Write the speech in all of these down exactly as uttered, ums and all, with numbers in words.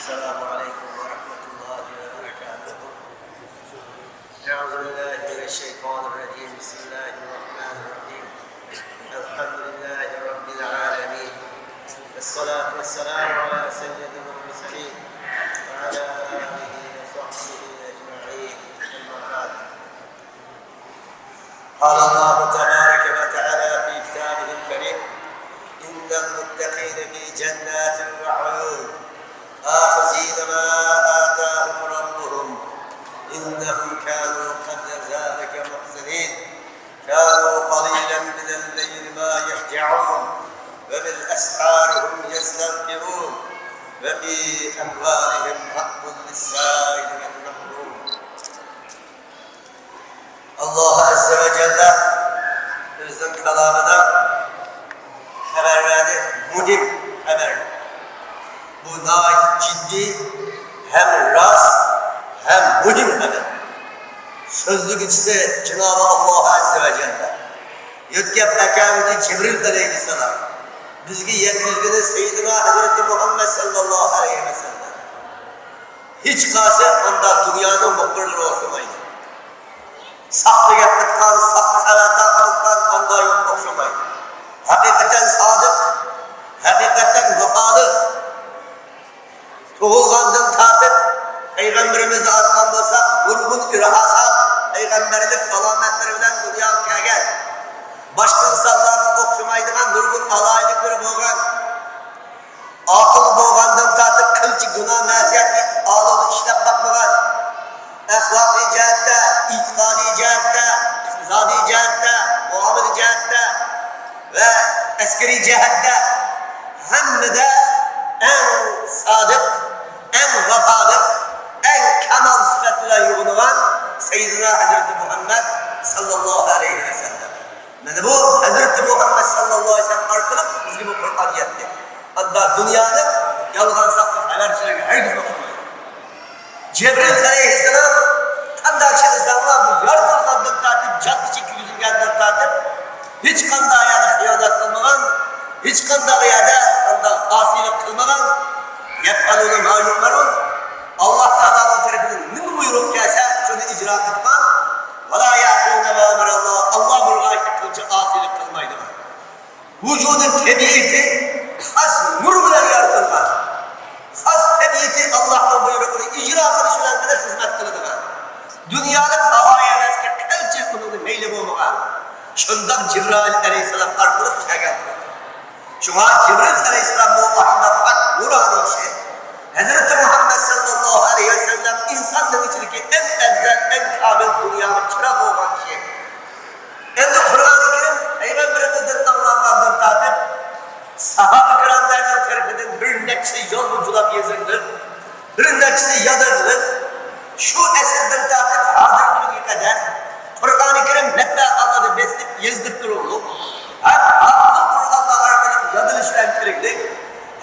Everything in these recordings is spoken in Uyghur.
السلام عليكم ورحمة الله وبركاته. أعوذ بالله من الشيطان الرجيم. بسم الله الرحمن الرحيم. الحمد لله رب العالمين. الصلاة والسلام على سيد المرسلين وعلى آله وصحبه أجمعين. أما بعد. قال الله تبارك وتعالى في كتابه الكريم: إن المتقين في جنات وعيون، آخذين ما آتاهم ربهم، إنهم كانوا قبل ذلك محسنين، كانوا قليلا من الليل ما يهجعون، وبالأسحار هم يستغفرون، وفي أموالهم حق للسائل والمحروم. ئاللاھ ئەززە ۋە جەللە ئۆزىنىڭ كالامىدا خەۋەرلەرنى مۇھىم خەۋەر. بۇ ناھايىتى جىددىي ھەم راست ھەم مۇھىم خەۋەر. سۆزلىگۈچىسى جانابى ئاللاھ ئەززە ۋە جەللە. يۆتكەپ ئەكەلگۈچى جىبرىل ئەلەيھىسسالام. بىزگە يەتكۈزگىنى سەييىدىنا ھەزرىتى مۇھەممەد ساللاللاھۇ ئەلەيھى ۋەسەللەم. ھېچقايسى ئاندا دۇنيانىڭ مۇخبىرلىرىغا ئوخشىمايدۇ. ساختا گەپ قىلىدىغان، ساختا خەۋەر تارقىتىدىغان ئاندا يوق ئوخشىمايدۇ. ھەقىقەتەن سادىق، ھەقىقەتەن ۋاپالىق. تۇغۇلغاندىن تارتىپ پەيغەمبىرىمىزنى ئالغان بولساق، نۇرغۇن ئىرھاسات، پەيغەمبەرلىك ئالامەتلىرى بىلەن دۇنياغا كەلگەن. باشقا ئىنسانلارغا ئوخشىمايدىغان نۇرغۇن ئالاھىدىلىكلىرى بولغان. ئاقىل بولغاندىن تارتىپ قىلچە گۇناھ مەسىيەتنى ئالدىدا ئىشلەپ باقمىغان. ئەخلاقىي جەھەتتە، ئېتىقادىي جەھەتتە، ئىقتىسادىي جەھەتتە، مۇئامىلە جەھەتتە ۋە ئەسكىرىي جەھەتتە ھەممىدە ئەڭ سادىق، ئەڭ ۋاپالىق، ئەڭ كامال سۈپەت بىلەن يوغىنىغان سەييىدىنا ھەزرىتى مۇھەممەد ساللاللاھۇ ئەلەيھى ۋەسەللەم. مانا بۇ ھەزرىتى مۇھەممەد ساللاللاھۇ ئەلەيھى ۋەسەللەم ئارقىلىق بىزگە بۇ قۇرئان يەتتى. ئاندا دۇنيانىڭ يالغان ساختا خەۋەرچىلىرىگە ھەرگىز ئوخشىمايدۇ. جىبرىل ئەلەيھىسسالام قانداق چىدىساڭلار، بۇ يارىتىلغاندىن تارتىپ، جان ئىچىگە كىرگۈزۈلگەندىن تارتىپ، ھېچقانداق يەردە خىيانەت قىلمىغان، ھېچقانداق يەردە ئانداق ئاسىيلىق قىلمىغان. يەپئەلۇنە ما يۇئمەرۇن. ئاللاھ تائالانىڭ تەرىپىدىن نېمە بۇيرۇق كەلسە، شۇنى ئىجرا قىلىدىغان. ۋەلا يەئسۇنە ما ئەمەرەللاھ. ئاللاھ بۇيرۇغان ئىشنى قىلچە ئاسىيلىق قىلمايدىغان. ۋۇجۇدى تەبىئىتى خاس نۇر بىلەن يارىتىلغان. خاس تەبىئىتى ئاللاھنىڭ بۇيرۇقىنى ئىجرا قىلىش بىلەن بىللە خىزمەت قىلىدىغان. دۇنيالىق ھاۋا ھەۋەسكە قىلچە ئۇنىڭدا مەيلى بولمىغان. شۇنداق جىبرائىل ئەلەيھىسسالام ئارقىلىق كەلگەن. شۇڭا جىبرىل ئەلەيھىسسالام بۇ ئايەتنىڭ پاك نۇرانىي ئىشى. ھەزرىتى مۇھەممەد ساللاللاھۇ ئەلەيھى ۋەسەللەم ئىنساننىڭ ئىچىدىكى ئەڭ ئەۋزەل، ئەڭ كامىل، دۇنياغا چىراغ بولغان كىشى. ئەمدى قۇرئانى كەرىم پەيغەمبىرىمىزدىن ئاڭلانغاندىن تارتىپ، ساھابە كىراملارنىڭ تەرىپىدىن بىر نەچچىسى يازغۇچىلاپ يېزىلدى، بىر نەچچىسى يادرىلىپ، شۇ ئەسىردىن تارتىپ ھازىرقى كۈنگە قەدەر قۇرئانى كەرىم مەتبەئەخانىلاردا بېسىلىپ يېزىلىپ تۇرۇلۇپ، ھەم ھاپىزۇل قۇرئانلار ئارقىلىق يادلىنىش بىلەن كىرگۈدەك،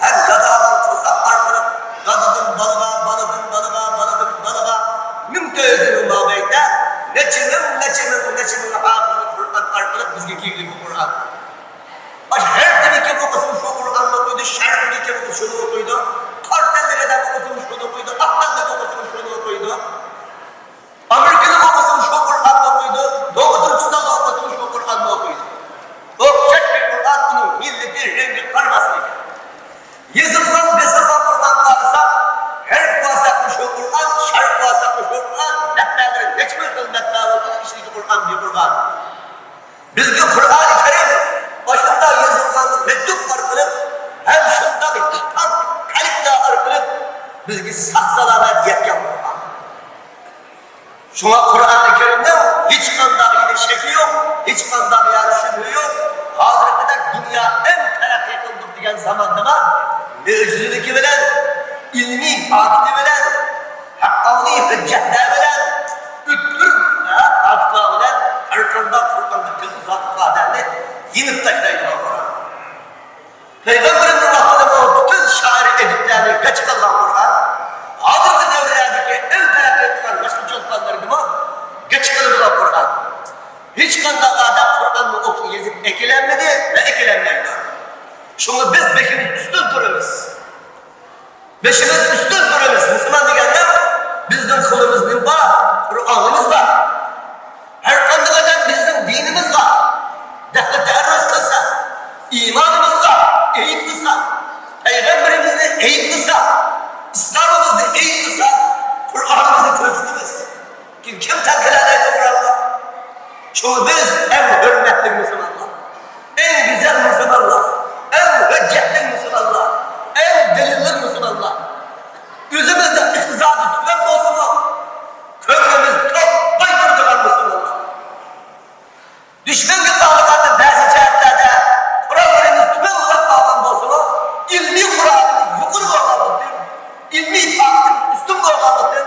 ھەم يادالغان قورساق ئارقىلىق دادىدىن بالىغا، بالىدىن بالىغا، بالىدىن بالىغا مىڭ تۆت يۈز يىل مابەينىدە نەچچە مىڭ، نەچچە مىڭ، نەچچە مىڭ ھاپىزۇل قۇرئان ئارقىلىق بىزگە كەلگەن بۇ قۇرئان. ئاشۇ غەربتىكى كىم ئوقۇسىمۇ شۇ قۇرئاننى ئوقۇيدۇ، شەرقتىكى كىم ئوقۇسا شۇنى ئوقۇيدۇ، قارا تەنلىك ئادەم ئوقۇسىمۇ شۇنى ئوقۇيدۇ، ئاق تەنلىك ئوقۇسىمۇ شۇنى ئوقۇيدۇ. ئامېرىكىلىق ئوقۇسىمۇ شۇ قۇرئاننى ئوقۇيدۇ، دوغۇ تۈركىستانلىق ئوقۇسىمۇ شۇ قۇرئاننى ئوقۇيدۇ. ئوخشاش بىر قۇرئان، ئۇنىڭ مىللىتى، رەڭگى قارىماسلىقى. يېزىلغان، بېسىلغان قۇرئانغا قارىساق، غەرب بارساقمۇ شۇ قۇرئان، شەرق بارساقمۇ شۇ قۇرئان، مەتبەئەلىرى نەچچە مىڭ خىل مەتبەئە بولسىمۇ، ئىچىدىكى قۇرئان بىر قۇرئان. بىزگە قۇرئانى كەرىم ئاشۇنداق يېزىلغان مەكتۇپ ئارقىلىق ھەم شۇنداق پاك قەلبلەر ئارقىلىق بىزگە ساق-سالامەت يەتكەن قۇرئان. شۇڭا قۇرئانى كەرىمنىڭ ھېچقانداق يەردە شەكى يوق، ھېچقانداق يەردە شۈبھە يوق. ھازىرقىدەك دۇنيا ئەڭ تەرەققىي قىلدۇق دېگەن زاماندىمۇ مۆجىزىلىكى بىلەن، ئىلمىي پاكىتى بىلەن، ھەققانىي ھۆججەتلەر بىلەن، ئۆتكۈر پاكىتلار بىلەن ھەر قانداق قۇرئاندىكى ئۇزاق ئىپادىلەرنى يېمىپ تاشلايدىغان قۇرئان. پەيغەمبىرىمنىڭ ۋاقتىدىمۇ پۈتۈن شائىر ئەدىبلەرنى غەش قىلغان قۇرئان، ھازىرقى دەۋرلەردىكى ئەڭ تەرەققىي قىلغان ماشىنا چولپانلىرىدىمۇ غەش قىلىدىغان قۇرئان. ھېچقانداق ئادەم قۇرئاننى ئوقۇپ يېزىپ ئەكېلەلمىدى ۋە ئەكېلەلمەيدۇ. شۇڭا بىز بېشىمىز ئۈستۈن تۇرىمىز. بېشىمىز ئۈستۈن مۇسۇلمان دېگەندە بىزنىڭ قولىمىزدا نېمە بار؟ قۇرئانىمىز بار. ھەر قانداق ئادەم بىزنىڭ دىنىمىزغا دەخلى تەئەررۇز قىلسا، ئىمانىمىزغا ئەيىبلىسا، پەيغەمبىرىمىزنى ئەيىبلىسا، ئىسلامىمىزنى ئەيىبلىسا، قۇرئانىمىزنى كۆرسىتىمىز. كىم، كىم تەنقىدلەيدۇ قۇرئانغا؟ شۇڭا بىز ئەڭ ھۆرمەتلىك مۇسۇلمانلار، ئەڭ گۈزەل مۇسۇلمانلار، ئەڭ ھۆججەتلىك مۇسۇلمانلار، ئەڭ دەلىللىك مۇسۇلمانلار. ئۆزىمىزنىڭ ئىقتىسادى تۆۋەن بولسىمۇ، كۆڭلىمىز توق باي تۇرىدىغان مۇسۇلمانلار. دۈشمەنگە قارىغاندا بەزى جەھەتلەردە قوراللىرىمىز تۆۋەن بولۇپ قالغان بولسىمۇ، ئىلمىي قورالىمىز يۇقىرى بولغانلىقتىن، ئىلمىي تاقىتىمىز ئۈستۈن بولغانلىقتىن،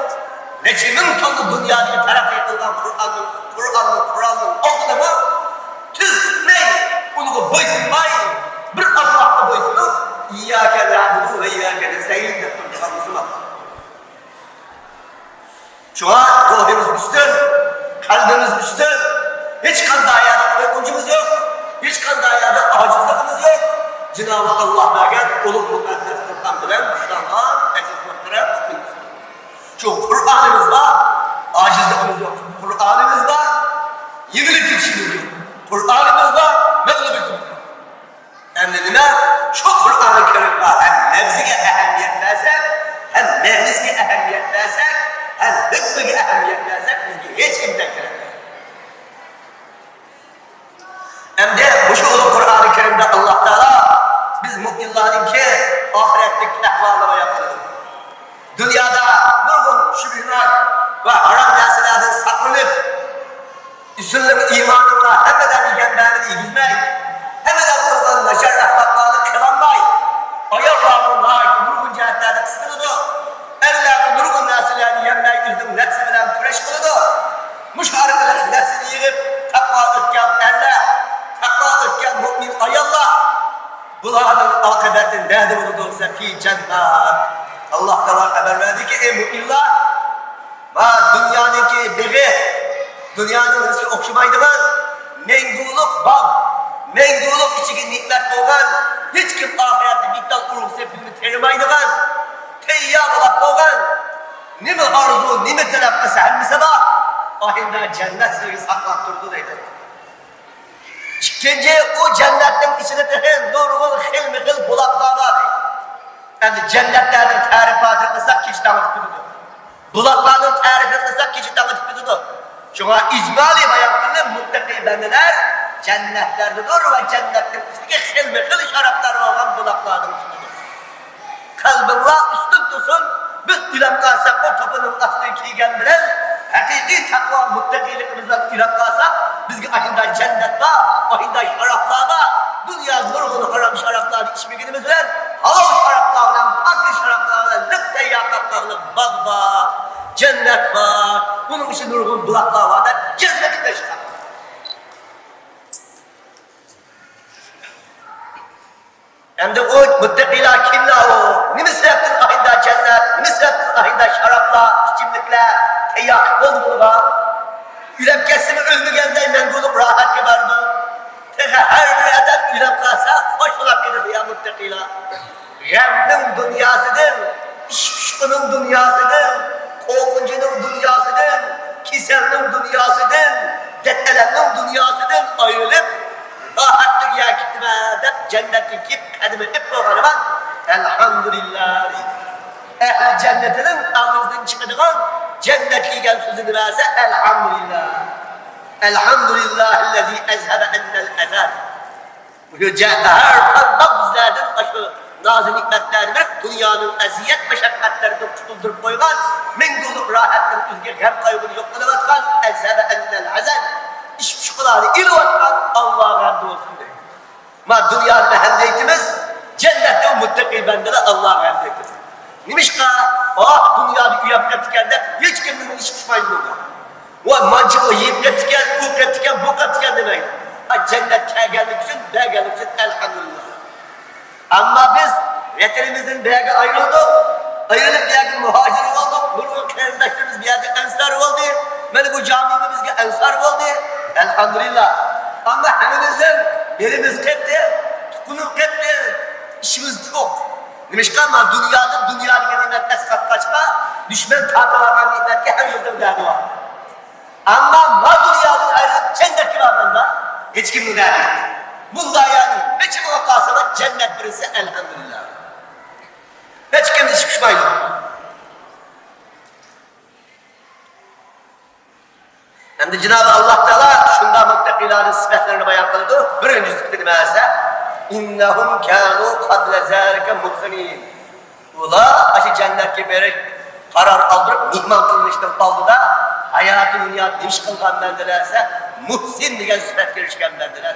نەچچە مىڭ توننا دۇنيادىكى تەرەققىي قىلغان قۇرئاننىڭ، قۇرئاننىڭ، قۇرئاننىڭ ئالدىدا تۈز پۈتمەي، ئۇنىڭغا بويسۇنماي، بىر ئاللاھقا بويسۇنۇپ، «ئىيياكە نەئبۇدۇ ۋە ئىيياكە نەستەئىن» دەپ تۇرغان مۇسۇلمانلار. شۇڭا روھىمىز ئۈستۈن، قەلبىمىز ئۈستۈن، ھېچقانداق يەردە قورقۇنچىمىز يوق، ھېچقانداق يەردە ئاجىزلىقىمىز يوق. جانابى ئاللاھ بەرگەن ئۇلۇغ مۇقەددەس قۇرئان بىلەن قۇتلانغان ئەزىز مۆھتەرەم مۆمىنلەر. شۇ قۇرئانىمىز بار، ئاجىزلىقىمىز يوق. قۇرئانىمىز بار، يېڭىلىپ كېتىشىمىز يوق. قۇرئانىمىز بار، مەغلۇبىيىتىمىز يوق. ئەمدى نېمە؟ شۇ قۇرئانى كەرىمگە ھەم لەپزىگە ئەھمىيەت بەرسەك، ھەم مەنىسىگە ئەھمىيەت بەرسەك، ھەم ھۆكمىگە ئەھمىيەت بەرسەك، بىزگە ھېچكىم تەڭ كېلەلمەيدۇ. ئەمدى مۇشۇ ئۇلۇغ قۇرئانى كەرىمدە ئاللاھ تائالا بىز مۆمىنلەرنىڭكى ئاخىرەتلىك ئەھۋالىنى بايان قىلىدۇ. دۇنيادا نۇرغۇن شۈبھىلەر ۋە ھارام نەرسىلەردىن ساقلىنىپ، ئىسلام ئىمانىڭلار ھەممىدەم يېگەن بەرنى يېگۈزمەي، ھەممىدەم قىلغان ناچار ئەخلاقلارنى قىلالماي، ئاياللارمۇ ناھايىتى نۇرغۇن جەھەتلەردە قىستىلىدۇ. ئەرلەرمۇ نۇرغۇن نەرسىلەرنى يەلمەي ئۆزىنىڭ نەپسى بىلەن كۈرەش قىلىدۇ. مۇشۇ ئارقىلىق نەپسىنى يىغىپ، تەقۋا ئۆتكەن ئەرلەر، تەقۋا ئۆتكەن مۆمىن ئاياللار بۇلارنىڭ ئاقىۋىتى نەدە بولىدۇ دېسە، في جنات. ئاللاھ تائالا خەۋەر بەردىكى، ئەي مۆمىنلار، ما دۇنيانىڭكى بېغى، دۇنيانىڭ نېمىسىگە ئوخشىمايدىغان، مەڭگۈلۈك باغ، مەڭگۈلۈك ئىچىگە نېمەت بولغان، ھېچكىم ئاخىرەتتە بىتال ئۇرغۇسى پۇلنى تېرىمايدىغان، تەييار بولاپ بولغان، نېمە ئارزۇ، نېمە تەلەپ قىلسا ھەممىسى بار، ئاھىندا جەننەت سىلەرگە ساقلاپ تۇرىدۇ دەيدۇ. ئىككىنچى، ئۇ جەننەتنىڭ ئىچىدە تېخى نۇرغۇن خىلمۇ خىل بۇلاقلار بار. ئەمدى جەننەتلەرنىڭ تەرىپاتىنى قىلساق كېچە تاڭ ئۆتۈپ كېتىدۇ. بۇلاقلارنىڭ تەرىپىنى قىلساق كېچە تاڭ ئۆتۈپ كېتىدۇ. شۇڭا ئىجمالىي بايان قىلىپ، مۇتتەقىي بەندىلەر جەننەتلەردىدۇر ۋە جەننەتنىڭ ئىچىدىكى خىلمۇ خىل شارابلار بولغان بۇلاقلاردىن ئىچىدۇ. قەلبىڭلار ئۈستۈن تۇرسۇن، بىز ئۆلۈپ قالساقمۇ توپىنىڭ ئاستىغا كىرگەن بىلەن ھەقىقىي تەقۋا مۇتتەقىيلىقىمىزدىن ئۆلۈپ قالساق، بىزگە ئاشۇنداق جەننەت بار، ئاشۇنداق شارابلار بار. دۇنيادا نۇرغۇن ھارام شارابلارنى ئىچمىگىنىمىز بىلەن ھالال شارابلار بىلەن، پاكىز شارابلار بىلەن لىق تەييار قاپقاقلىق باغ بار، جەننەت بار. بۇنىڭ ئىچىدە نۇرغۇن بۇلاقلار بار دەپ جەزمە قىلىپ چىققان. ئەمدى ئۇ مۇتتەقىيلار كىملەر ئۇ؟ نېمە سەۋەبتىن ئاھىدا جەننەت؟ نېمە سەۋەبتىن ئاھىدا شارابلار، ئىچىملىكلەر تەييار قىلىپ بولدى بۇلارغا؟ ئۆلۈپ كەتسىمۇ ئۆلمىگەندەك مەڭگۈلۈك راھەتكە بارىدۇ. تېخى ھەر بىر ئادەم ئۆلۈپ قالسا خوش بولاپ كېتىدۇ يا مۇتتەقىيلار. غەمنىڭ دۇنياسىدىن، ئىچ پۇشقىنىڭ دۇنياسىدىن، قورقۇنچنىڭ دۇنياسىدىن، كېسەلنىڭ دۇنياسىدىن، دەرد-ئەلەمنىڭ دۇنياسىدىن ئايرىلىپ، راھەتلىك يەرگە كېتىمەن دەپ جەننەتكە كېلىپ قەدىمى ئېپ بولغانىمەن، ئەلھەمدۇلىللا دەيدۇ. ئەھلى جەننىتىنىڭ ئاغزىدىن چىقىدىغان جەننەت دېگەن سۆزى نېمە دېسە، ئەلھەمدۇلىللا. ئەلھەمدۇلىللاھىللەزى ئەزھەبە ئەننەل ئەزا. مۇشۇ جە-، ھەر قانداق بىزلەردىن ئاشۇ نازۇ نېمەتلەرنى بېرىپ، دۇنيانىڭ ئەزىيەت مەشەققەتلىرىدىن قۇتۇلدۇرۇپ قويغان، مەڭگۈلۈك راھەتنىڭ ئۆزىگە غەم قايغۇنى يوق قىلىۋاتقان، ئەزھەبە ئەننەل ھەزەن، ئىچ پۇشقىلارنى ئېلىۋاتقان ئاللاغا ھەمدى بولسۇن دەيدۇ. ما دۇنيادا ھەمدە ئېيتىمىز، جەننەتتە مۇتتەقىي بەندىلەر ئاللاغا ھەمدە ئېيتىمىز. نېمىشقا؟ ئاھ، دۇنيادا ئۆلۈپ كەتتىكەن دەپ ھېچكىمنىڭ ئىچى پۇشمايدۇ بۇنىڭغا. ۋە مانچە ئۇ يەپ كەتتىكەن، ئۇ كەتتىكەن، بۇ كەتتىكەن دېمەيدۇ. ھە، جەننەت كەلگەنلىكى ئۈچۈن، بەرگەنلىكى ئۈچۈن ئەلھەمدۇلىللا. ئەمما بىز ۋەتىنىمىزدىن بۇ يەرگە ئايرىلدۇق. ئايرىلىپ بۇ يەرگە مۇھاجىر بولدۇق. نۇرغۇن قېرىنداشلىرىمىز بۇ يەردە ئەنسار بولدى. مانا بۇ جامىمۇ بىزگە ئەنسار بولدى. ئەلھەمدۇلىللا. ئەمما ھەممىمىزنىڭ يېرىمىز قېپتى، تۇغقىنىمىز قېپتى، ئىشىمىز جوق. نېمىشقا؟ ما دۇنيادا، دۇنيادىكى نېمەت ئەسقاتقاچقا، دۈشمەن تارتىۋالغان نېمەتكە ھەممىمىزنىڭ دەردى بار. ئەمما ما دۇنيادىن ئايرىلىپ جەننەتكە بارغاندا ھېچكىمنىڭ دەردى يوق. مۇنداق يەرنىڭ بېشىغا قالسىلا جەننەت بىرسى، ئەلھەمدۇلىللا. ھېچكىم ئىش پۇشمايدۇ. ئەمدى جانابى ئاللاھ تائالا شۇنداق مۇتتەقىلارنىڭ سۈپەتلىرىنى بايان قىلىدۇ. بىرىنچى سۈپىتى نېمە دېسە، «إنهم كانوا قبل ذلك محسنين». ئۇلار ئاشۇ جەننەتكە بېرىپ قارار ئالدۇرۇپ مېھمان قىلىنىشنىڭ ئالدىدا ھاياتى دۇنيادا نېمە ئىش قىلغان بەندىلەر دېسە، مۇھسىن دېگەن سۈپەتكە ئېرىشكەن بەندىلەر.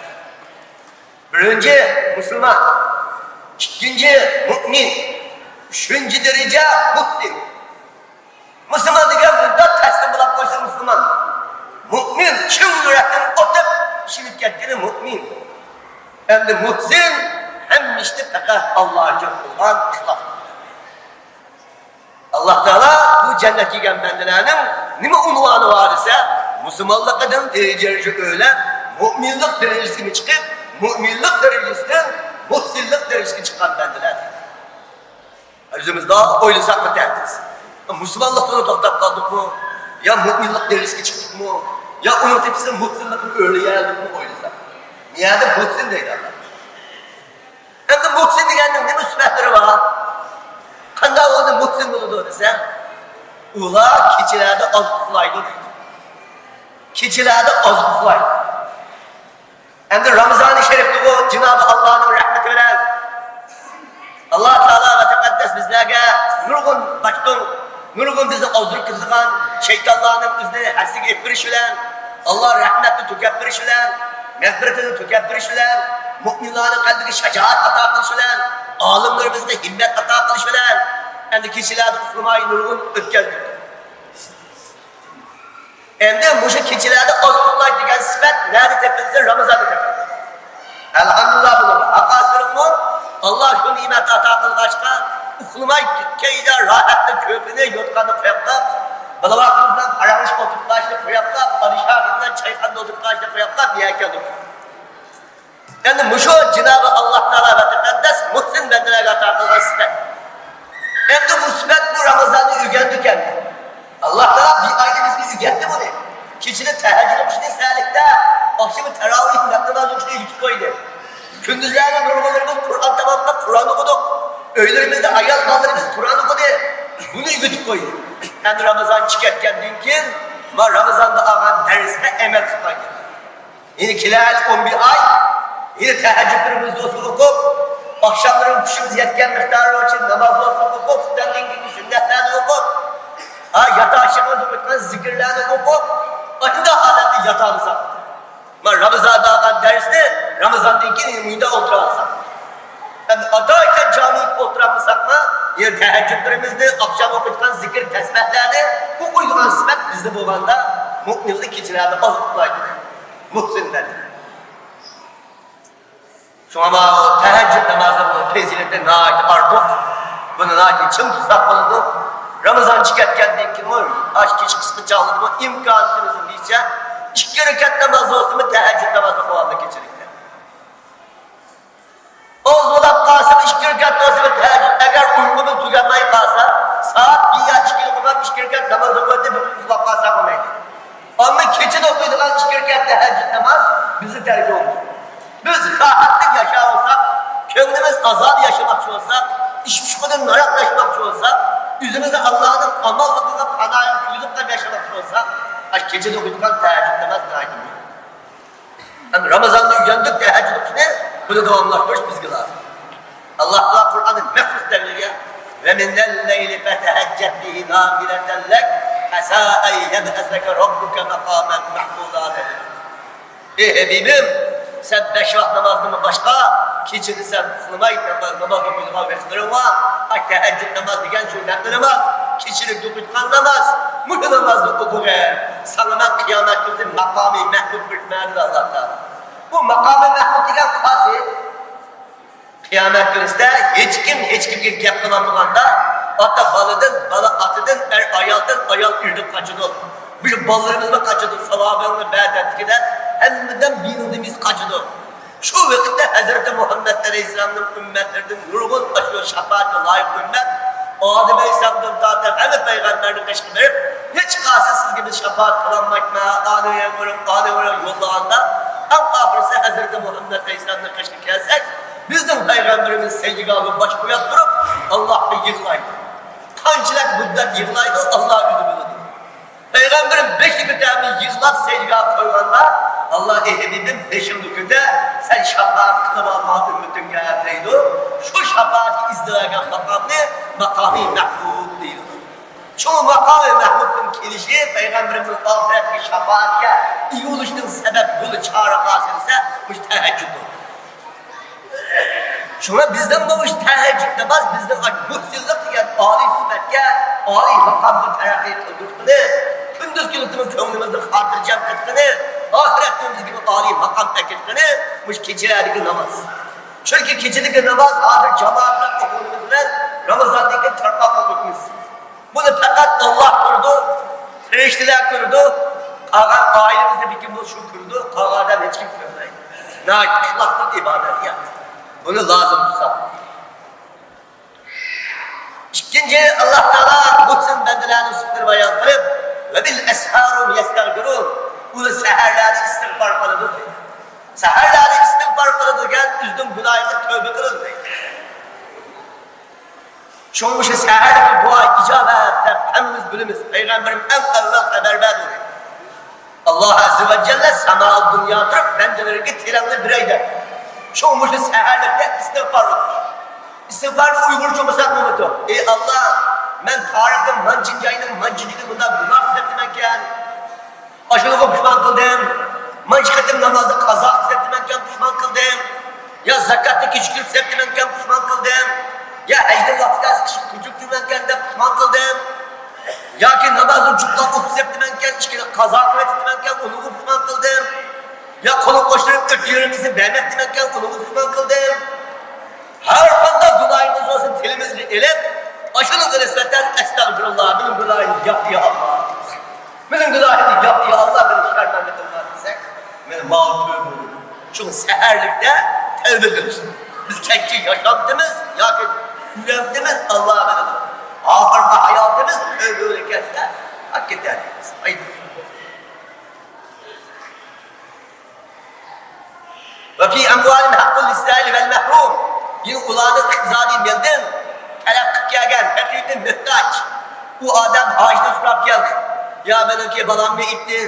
بىرىنچى مۇسۇلمان، ئىككىنچى مۇئمىن، ئۈچىنچى دەرىجە مۇھسىن. مۇسۇلمان دېگەن مۇنداق تەسلىم بولاپ قويسا مۇسۇلمان. مۇئمىن، چىن يۈرەكتىن ئوتۇپ ئىشىنىپ كەتكىنى مۇئمىن. ئەمدى مۇھسىن، ھەممە ئىشنى پەقەت ئاللاھ ئۈچۈن قىلغان، ئىخلاس. ئاللاھ تائالا بۇ جەننەتكە كىرگەن بەندىلەرنىڭ نېمە ئۇنۋانى بار دېسە، مۇسۇلمانلىقىدىن دەرىجە دەرىجە ئۆرلەپ، مۇئمىنلىق دەرىجىسىگە چىقىپ، مۇئمىنلىق دەرىجىسىدىن مۇھسىنلىق دەرىجىسىگە چىققان بەندىلەر. ئۆزىمىز ئويلىساق بىر تەرتىپسىز. مۇسۇلمانلىقتىن توختاپ قالدۇقمۇ؟ يا مۇئمىنلىق دەرىجىسىگە چىقتۇقمۇ؟ يا ئۇنىڭ تېپىسىدىن مۇھسىنلىقنى ئۆرلىيەلدۇقمۇ ئويلىساق؟ نېمە دەپ مۇھسىن دەيدۇ ئاللاھ؟ ئەمدى مۇھسىن دېگەننىڭ نېمە سۈپەتلىرى بار؟ قانداق ئادەم مۇھسىن بولىدۇ دېسە، ئۇلار كېچىلەردە ئاز ئۇخلايدۇ دەيدۇ. كېچىلەردە ئاز ئۇخلايدۇ. ئەمدى رامىزانى شەرىپتىغۇ جانابى ئاللاھنىڭ رەھمىتى بىلەن ئاللاھ تائالا ۋە تەقەددەس بىزلەرگە نۇرغۇن باشتىن، نۇرغۇن بىزنى ئازدۇرۇپ كېتىدىغان شەيتانلارنىڭ ئۆزىنى ھەپسىگە ئېلىپ بېرىشى بىلەن، ئاللاھ رەھمەتنى تۆكۈپ بېرىشى بىلەن، مەغپىرىتىنى تۆكۈپ بېرىشى بىلەن، مۇئمىنلارنىڭ قەلبىگە شاجائەت ئاتا قىلىشى بىلەن، ئالىملىرىمىزگە ھىممەت ئاتا قىلىشى بىلەن، ئەمدى كېچىلەردە ئۇخلىماي نۇرغۇن ئۆتكەزدۇق. ئەمدى مۇشۇ كېچىلەردە ئاز ئۇخلايدىغان سۈپەت نەدە تېپىلسا، رامىزاندا تېپىلىدۇ. ئەلھەمدۇلىللاھ، بۇنىڭغا ھەققاسىرىقمۇ؟ ئاللاھ شۇ نېمەت ئاتا قىلغاچقا، ئۇخلىماي كەينىدە راھەتنى كۆپىنى يوتقاندا قويۇپلا، بالا-ۋاقىمىز بىلەن پاراڭلىشىپ ئولتۇرغاچنى قويۇپلا، پادىشاھىمىز بىلەن چايخانىدا ئولتۇرغاچنى قويۇپلا، بۇ يەرگە كەلدۇق. يەنى مۇشۇ جانابى ئاللاھ تائالا ۋە تەقەددەس مۇھسىن بەندىلەرگە ئاتا قىلغان سۈپەت. ئەمدى بۇ سۈپەت بۇ رامىزاندا ئۆگەندۇق ئەمدى. ئاللاھ تائالا بىر ئايدا بىزگە ئۆگەتتى بۇنى. كېچىدە تەھەججۇد ئوقۇشنى سەھەرلىكتە، ئاخشىمى تاراۋىھ نەپلى ناماز ئوقۇشنى ئۆگىتىپ قويدى. كۈندۈزلەردە نۇرغۇنلىرىمىز قۇرئان تاماملاپ قۇرئان ئوقۇدۇق. ئۆيلىرىمىزدە ئايال بالىلىرىمىز قۇرئان ئوقۇدى. بۇنى ئۆگىتىپ قويدى. ئەمدى رامىزان چىقىپ كەتكەندىن كېيىن، ما رامىزاندا ئالغان دەرسكە ئەمەل قىلىپ قويدى. يەنە كېلەر ئون بىر ئاي، يەنە تەھەججۇدلىرىمىزنى ئوقۇپ، ئاخشاملىرى چۈشىمىز يەتكەن مىقدارى ئۈچۈن ناماز ئوقۇپ، ئۇخلاشتىن كېيىنكى سۈننەتلەرنى ئوقۇپ، ھا، ياتاشىمىز ئوقۇيدىغان زىكىرلەرنى ئوقۇپ، ئاشۇنداق ھالەتتە ياتالىساق. مانا رامىزاندا ئالغان دەرسنى رامىزاندىن كېيىن مۇنداق ئولتۇرالىساق. ئەمدى ئاتايىتەن جامىگە ئولتۇرالمىساقمۇ، يەنە تەھەججۇدلىرىمىزنى، ئاخشام ئوقۇيدىغان زىكىر تەسبىھلەرنى ئوقۇيدىغان سۈپەت بىزدە بولغاندا، مۇئمىنلىك كېچىلەردە ئاز ئۇخلايدۇ. مۇھسىن بەندە. شۇڭا مانا تەھەججۇد نامازىنىڭ پەزىلىتى ناھايىتى ئارتۇق. بۇنى ناھايىتى چىڭ تۇتساق بولىدۇ. رامىزان چىقىپ كەتكەندىن كېيىنمۇ، ئاشۇ كېچە قىسقا چاغلىرىمۇ ئىمكانىيىتىمىزنىڭ بويىچە ئىككى رەكەت ناماز بولسىمۇ تەھەججۇد نامازى قىلىۋالدى كېچىلىكتە. ئاز بولاپ قالسىمۇ ئىككى رەكەت بولسىمۇ تەھەججۇد، ئەگەر ئۇيقۇمىز تۈگەلمەي قالسا، سائەت بىر يا ئىككىدە قويۇپ ئىككى رەكەت ناماز ئوقۇيدۇ، بىر ئۇخلاپ قالساق بولمايدۇ. ئەمما كېچىدە ئوقۇيدىغان ئىككى رەكەت تەھەججۇد ناماز بىزنى تەرك قىلمىدى. بىز راھەتلىك ياشاۋالساق، كۆڭلىمىز ئازادە ياشىماقچى بولساق، ئىش-پۇشقىدىن ناراق ياشىماقچى بولساق، ئۆزىمىزنى ئاللانىڭ ئامانلىقىغا پاناھىغا كىرگۈزۈپ ياشىماقچى بولساق، ئاشۇ كېچىدە ئوقۇيدىغان تەھەججۇد ناماز ناھايىتى مۇھىم. ئەمدى رامىزاندا ئۆگەندۇق تەھەججۇد ئوقۇشنى، بۇنى داۋاملاشتۇرۇش بىزگە لازىم. ئاللاھ تائالا قۇرئاندا مەخسۇس دەلگە، «ومن الليل فتهجد به نافلة لك عسى أن يبعثك ربك مقاما محمودا» دېدى. ئەي ھەبىبىم، سەن بەش ۋاق نامازدىنمۇ باشقا، كېچىدە سەن ئۇخلىماي ناماز، ناماز ئوقۇيدىغان ۋاقىتلىرىڭ بار. ئاي، تەھەججۇد ناماز دېگەن شۇ نەپلى ناماز، كېچىلىك ئوقۇيدىغان ناماز. مۇشۇ نامازنى ئوقۇغىن، ساڭا مەن قىيامەت كۈنى ماقامى مەھمۇد بېرىمەن دېدى ئاللاھ تائالا. بۇ ماقامى مەھمۇد دېگەن قايسى؟ قىيامەت كۈنىسىدە ھېچكىم ھېچكىمگە گەپ قىلالمىغاندا، ئاتا بالىدىن، بالا ئاتىدىن، ئەر ئايالدىن، ئايال ئېرىدىن قاچىدۇ. بىر بالىلىرىمىزمۇ قاچىدۇ، ساۋابىڭنى بەر دەپتىكىدە، ھەممىدىن بىنىمىز قاچىدۇ. شۇ ۋاقىتتا ھەزرىتى مۇھەممەد ئەلەيھىسسالامنىڭ ئۈممەتلىرىدىن نۇرغۇن ئاشۇ شاپائەتكە لايىق ئۈممەت، ئادەم ئەلەيھىسسالامدىن تارتىپ ھەممە پەيغەمبەرنىڭ قېشىغا بېرىپ، ھېچقايسى سىزگە بىز شاپائەت قىلالمايمىز، ئانى ۋۇرۇڭ، ئانى ۋۇرۇڭ يوللىغاندا، ئەڭ ئاخىرسى ھەزرىتى مۇھەممەد ئەلەيھىسسالامنىڭ قېشىغا كەلسەك، بىزنىڭ پەيغەمبىرىمىز سەجدىگاھىغا باش قويۇپ تۇرۇپ، ئاللاھقا يىغلايدۇ. قانچىلىك مۇددەت يىغلايدۇ، ئاللا ئۆزى بىلىدۇ. پەيغەمبىرىم بېشى كۆتەرمەي يىغلاپ سەجدىگاھقا قويغاندا، ئاللا: «ئەي ھەبىبىم، بېشىڭنى كۆتەر، سەن شاپائەت قىلىپ ئالما ئۈممىتىڭگە» دەيدۇ. شۇ شاپائەتكە ئىزدىۋەرگەن ماقامنى ماقامى مەھمۇد دەيدۇ. شۇ ماقامى مەھمۇدنىڭ كېلىشى پەيغەمبىرىمىزنىڭ ئاخىرەتتىكى شاپائەتكە ئىگە بولۇشنىڭ سەۋەب يولى چارە ھاسىل دېسە، مۇشۇ تەھەججۇدتۇر. شۇڭا بىزنىڭ بۇ ئىش تەھەججۇد ناماز بىزنىڭ مۇھسىنلىق دېگەن ئالىي سۈپەتكە، ئالىي ماقامغا تەرەققىي قىلدۇرتقىنى، كۈندۈز كۈنلىرىمىز كۆڭلىمىزنى خاتىرجەم قىلىدىغىنى، ئاخىرەتتە بىزگە بىر ئالىي ماقام ئەكەتكىنى مۇشۇ كېچىلەردىكى ناماز. چۈنكى كېچىدىكى ناماز ھازىر جامائەت بىلەن ئوقۇغىنىمىز بىلەن رامىزاندىن كېيىن تارقاپ ئوقۇيمىز. بۇنى پەقەت ئاللا كۆرىدۇ، پەرىشتىلەر كۆرىدۇ، قالغان ئائىلىمىزدە بىر كىم بولسا شۇ كۆرىدۇ، قالغان ئادەم ھېچكىم كۆرمەيدۇ. ناھايىتى ئىخلاسلىق ئىبادەت يا. بۇنى لازىم تۇتساق. ئىككىنچى، ئاللا تائالا مۇھسىن بەندىلەرنىڭ سۈپىتىنى بايان قىلىپ، «ۋە بىل ئەسھارۇم يەستەغپىرۇن»، ئۇلار سەھەرلەردە ئىستىغپار قىلىدۇ دەيدۇ. سەھەرلەردە ئىستىغپار قىلىدىكەن، ئۆزىنىڭ گۇناھىغا تەۋبە قىلىدۇ دەيدۇ. شۇڭا مۇشۇ سەھەردىكى دۇئا ئىجابەت دەپ ھەممىمىز بىلىمىز. پەيغەمبىرىم ئەڭ ئەۋۋەل خەۋەر بەردى ئۇنى. ئاللا ئەززە ۋە جەللە سامائۇ دۇنيا تۇرۇپ بەندىلىرىگە تىلەڭنى بېرەي دەپ. شۇڭا مۇشۇ سەھەرلىكتە ئىستىغپار ئوقۇش. ئىستىغپارنى ئۇيغۇرچە ئوقۇساق بولىدۇ. ئەي ئاللا، مەن تارىخنىڭ مانچىنچى ئاينىڭ مانچىنچى كۈنى بۇنداق گۇناھ قىلىپتىمەنكەن. ئاشۇنىڭغا پۇشمان قىلدىم. مانچە قېتىم نامازنى قازا قىلىپ سەپتىمەنكەن، پۇشمان قىلدىم. يا زاكاتنى كېچىكتۈرۈپ سەپتىمەنكەن، پۇشمان قىلدىم. يا ھەجنىڭ ۋاقتى كەلسە ئىشقا كۆچۈرۈپتىمەنكەن دەپ پۇشمان قىلدىم. ياكى نامازنى جۇقلاپ ئوقۇپ سەپتىمەنكەن، ئىككىنى قازا قىلىۋېتىپتىمەنكەن، ئۇنىڭغا پۇشمان قىلدىم. يا قولۇم قوشتۇرۇپ ئۆتكە يېرىمىسى بەرمەپتىمەنكەن، ئۇنىڭغا پۇشمان قىلدىم. ھەر قانداق گۇناھىمىز بولسا تىلىمىزغا ئېلىپ، ئاشۇنىڭغا نىسبەتەن ئەستەغپىرۇللا، مېنىڭ گۇناھىمنى ياپ يا ئاللا. مېنىڭ گۇناھىمنى ياپ يا ئاللا، مېنى شەرمەندە قىلما دېسەك، مېنى ماڭا تۆبە بولىدۇ. شۇڭا سەھەرلىكتە تەۋبە قىلىش. بىز كەچتە ياشامتىمىز ياكى ئۆلەمتىمىز، ئاللا بىلىدۇ. ئاخىرقى ھاياتىمىز تۆبە بىلەن كەتسە، ئاكېتەلەيمىز. ۋە فى ئەمۋالىھىم ھەققۇل لىسسائىلى ۋەل مەھرۇم. يەنە ئۇلارنىڭ ئىقتىسادىي مېلىدىن تەلەپ قىلىپ كەلگەن ھەقىقىي موھتاج. ئۇ ئادەم ھاجىتىنى سوراپ كەلدى. يا مېنىڭكى بالام مېيىپتى،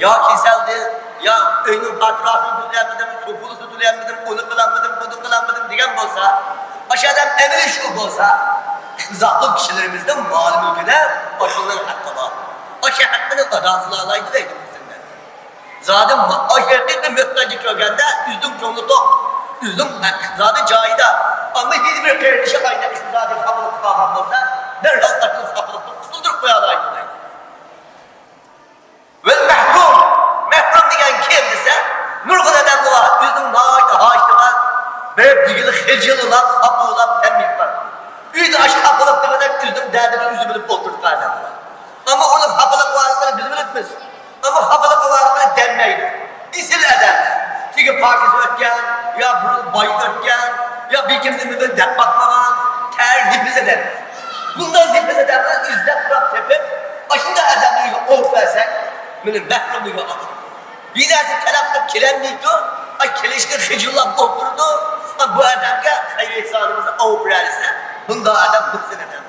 يا كېسەلدى، يا ئۆينىڭ فاتۇراسىنى تۆلىيەلمىدىم، سۇ پۇلىسىنى تۆلىيەلمىدىم، ئۇنى قىلالمىدىم، بۇنى قىلالمىدىم دېگەن بولسا، ئاشۇ ئادەم ئەمەلىي شۇ بولسا، ئىقتىسادلىق كىشىلىرىمىزنىڭ مال مۈلكىدە ئاشۇنىڭ ھەققى بار. ئاشۇ ھەققىنى ئادا قىلالايدۇ دەيدۇ بىزدىن. زادى ما-، ئاشۇ ھەقىقىي موھتاجنى كۆرگەندە، ئۆزىنىڭ كۆڭلى توق، ئۆزىنىڭ ئىقتىسادى جايىدا، ئەمما ھېلى بىر قېرىندىشى ئاينى ئىقتىسادىي خاپىلىقتا قالغان بولسا، دەرھال ئاشۇ خاپىلىقتىن قۇتۇلدۇرۇپ قويالايدۇ دەيدۇ. ۋەل مەھرۇم، مەھرۇم دېگەن كىم دېسە، نۇرغۇن ئادەم بار، ئۆزىنىڭ ناھايىتى ھاجىتى بار، بېرىپ دېگىلى خىجىللاپ، خاپىلاپ، تەنبىھات بار. ئۆيدە ئاشۇ خاپىلىق دېگۈدەك ئۆزىنىڭ دەردىنى ئۆزى بىلىپ ئولتۇرىدىغان ئادەم بار. ئەمما ئۇنىڭ خاپىلىقى بارلىقىنى بىز بىلىمىز. ئەمما خاپىلىقى بارلىقىنى دەممەيدۇ. ئېسىل ئادەم. تېگى پاكىز ئۆتكەن، يا بۇرۇن باي ئۆتكەن، يا بىر كىمنى بىر دەپ باقمىغان، تەر نېپىز ئادەم. بۇنداق نېپىز ئادەملەر ئىزدەپ پۇراپ تېپىپ، ئاشۇنداق ئادەملەرگە ئوق بەرسەك، مېنى مەھرۇملۇقى ئاچىدۇ. بىر نەرسە تەلەپ قىلىپ كېلەلمەيدۇ، ئا، كېلىشكە خىجىللاپ ئولتۇرىدۇ. ئا، بۇ ئادەمگە خەير ئېھسانىمىزنى ئاۋۇپ بېرەلىسە، بۇنداق ئادەم مۇھسىن ئادەم.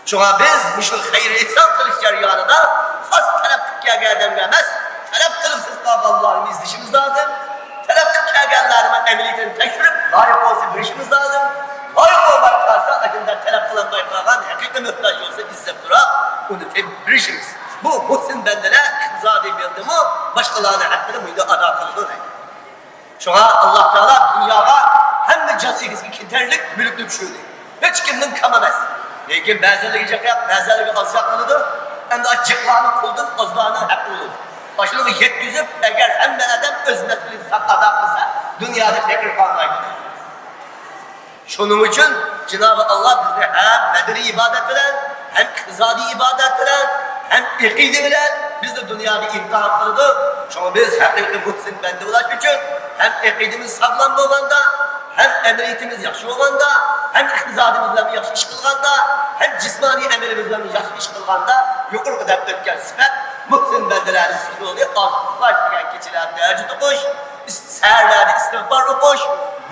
شۇڭا بىز مۇشۇ خەير ئېھسان قىلىش جەريانىدا خاس تەلەپ قىلىپ كەلگەن ئادەمگە ئەمەس، تەلەپ قىلىپسىز قالغانلارنى ئىزدىشىمىز لازىم. تەلەپ قىلىپ كەلگەنلەرنىمۇ ئەمەلىيىتىنى تەكشۈرۈپ، لايىق بولسا بېرىشىمىز لازىم. لايىق بولماي قالسا، ئاشۇنداق تەلەپ قىلالماي قالغان ھەقىقىي موھتاج بولسا ئىزدەپ تۇراپ، ئۇنى تېپىپ بېرىشىمىز. بۇ مۇھسىن بەندىلەر ئىقتىسادىي مېلىدىمۇ باشقىلارنىڭ ھەققىنى مۇنداق ئادا قىلىدۇ دەيدۇ. شۇڭا ئاللا تائالا دۇنياغا ھەممە جان ئىگىسىگە كېتەرلىك مۈلۈكنى چۈشۈردى. ھېچكىمنىڭ كامى ئەمەس. لېكىن بەزىلىرىگە جىق ياق، بەزىلىرىگە ئاز ياق قىلىدۇ. ئەمدى ئاشۇ جىقلارنىڭ قولىدىن ئازلارنىڭ ھەققى بولىدۇ. ئاشۇنىڭغا يەتكۈزۈپ، ئەگەر ھەممە ئادەم ئۆز مەسئۇلىيىتىنى ساق ئادا قىلسا، دۇنيادا پەقىر قالمايدۇ. شۇنىڭ ئۈچۈن جانابى ئاللا بىزنى ھەم بەدىنىي ئىبادەت بىلەن، ھەم ئىقتىسادىي ئىبادەت بىلەن، ھەم ئەقىدە بىلەن بىزنى دۇنياغا ئىمتىھان قىلىدۇ. شۇڭا بىز ھەقىقىي مۇھسىن بەندە بولاش ئۈچۈن ھەم ئەقىدىمىز ساغلام بولغاندا، ھەم ئەمەلىيىتىمىز ياخشى بولغاندا، ھەم ئىقتىسادىمىز بىلەن ياخشى ئىش قىلغاندا، ھەم جىسمانىي ئەمىلىمىز بىلەن ياخشى ئىش قىلغاندا، يۇقىرىقىدا ئۆتكەن سۈپەت مۇھسىن بەندىلەرنىڭ سۈپىتى. ئاز ئۇخلاش دېگەن، كېچىلەردە تەھەججۇد ئوقۇش، سەھەرلەردە ئىستىغپار ئوقۇش،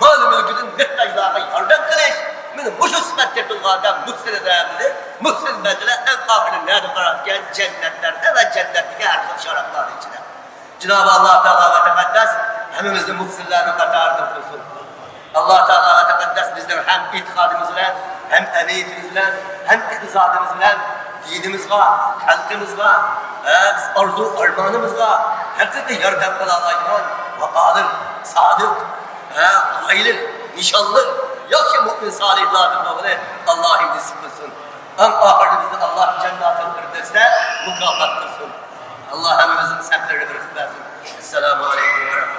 مال-مۈلكىدىن مۆھتاجلارغا ياردەم قىلىش. مانا مۇشۇ سۈپەت تېپىلغان ئادەم مۇھسىن ئادەمدۇر. مۇھسىن بەندىلەر ئەڭ ئاخىرىدا نەدە قالىدىكەن؟ جەننەتلەردە ۋە جەننەتتىكى ھەر خىل شارابلارنىڭ ئىچىدە. جانابى ئاللا تائالا ۋە تەقەددەس ھەممىمىزنى مۇھسىنلارنىڭ قاتارىدىن قىلسۇن. ئاللا تائالا ۋە تەقەددەس بىزنىڭ ھەم ئېتىقادىمىز بىلەن، ھەم ئەمەلىيىتىمىز بىلەن، ھەم ئىقتىسادىمىز بىلەن دىنىمىزغا، خەلقىمىزغا، ھە، بىز ئارزۇ ئارمانىمىزغا ھەقىقىي ياردەم قىلالايدىغان ۋاپالىق، سادىق، ھە، غايىلىق، نىشانلىق، ياخشى مۆمىن سالىھلاردىن بولغىلى ئاللاھىم نېسىپ قىلسۇن. ئەڭ ئاخىرىدا بىزنى ئاللا جەنناتۇل فىردەۋستە مۇكاپات قىلسۇن. ئاللا ھەممىمىزنىڭ سەپلىرىنى بىر قىلىپ بەرسۇن. ئەسسالامۇ ئەلەيكۇم ۋە رەھمەتۇللاھ.